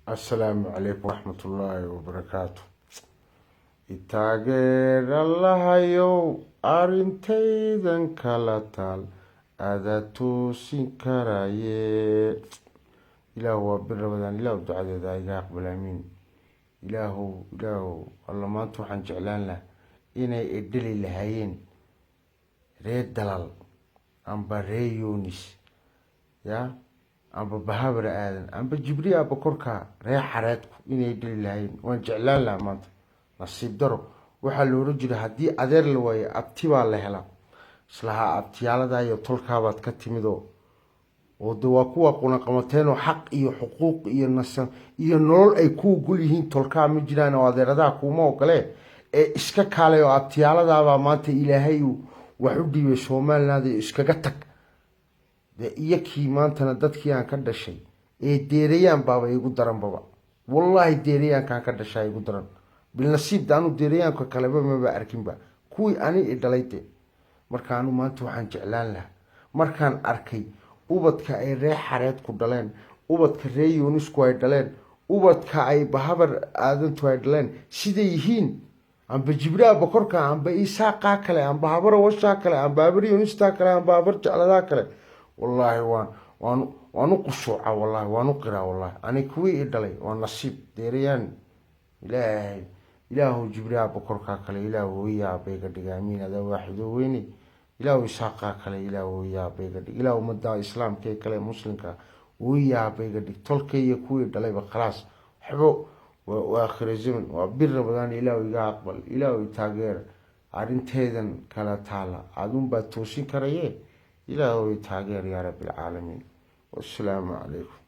Assalaamu calaykum waraxmatullaahi wabarakaatu. Itaageer Allahayow, arrintaydan kala taal adaa toosin karaye. Ilaahu, waa bir Ramadaan, Ilaahu ducadeeda iga aqbal, aamiin. Ilaahow, Ilaahow, alla, maanta waxaan jeclaan lahaa inay idhali lahaayeen reer Dalal amba reer Yunis ya amba Bahabar Aadan amba Jibri aba korkaa reer Xareedku inay dhali lahaayeen waan jeclaan lahaa maanta. Nasiib daro, waxaa la oran jiray haddii adeer la waayo, abti baa la helaa. Islahaa abtiyaaladaa iyo tolkaabaad ka timidoo oo de waa kuwa qunaqamateenoo xaq iyo xuquuq iyo nasa iyo nolol ay ku ogol yihiin tolkaa ma jiraan oo adeeradaha kuuma ogolee ee iska kaalay oo abtiyaaladaabaa maanta Ilaahay uu wax u dhiibay Somaliland ee iskaga tag de. Iyo kii maantana dadkii aan ka dhashay ee deerayaan baaba igu daranbaba. Wallaahi, deerayaankaan ka dhashaa igu daran. Bilnasiib de anu deerayaanka kaleba maba arkinba, kuwii ani i dhalay de. Marka anu maanta waxaan jeclaan lahaa, markaan arkay ubadka ay reer Xareedku dhaleen, ubadka reer Yunisku ay dhaleen, ubadka ay Bahabar Aadantu ay dhaleen siday yihiin, amba Jibraa Bokorka amba Isaaqaa kale amba Habara Washaa kale amba Habar Yunistaa kale amba Habar Jecladaa kale, wallaahi waan u qushuuca, wallahi waan u qiraa. Wallahi ani kuwii i dhalay waa nasiib deerayaan. Ilaahay, Ilaahu Jibraa Bokorkaa kale Ilaahu hooyaa bayga dhiga, amiin. Adaa waaxido weyne. Ilaahu Isaaqaa kale Ilaahu hooyaa bayga dhig. Ilaahu ummadda Islaamka ee kale, Muslimka, hooyaa bayga dhig. Tolkay iyo kuwii dhalayba khalaas, waxba waa aakhira zaman, waa bir Ramadaan. Ilaahu iga aqbal, Ilaahu i taageer, arrinteedan kala taala adunbaa toosin karaye. Ilaahu i taageer, yaa rabbi alcaalamiin. Wassalaamu calaykum.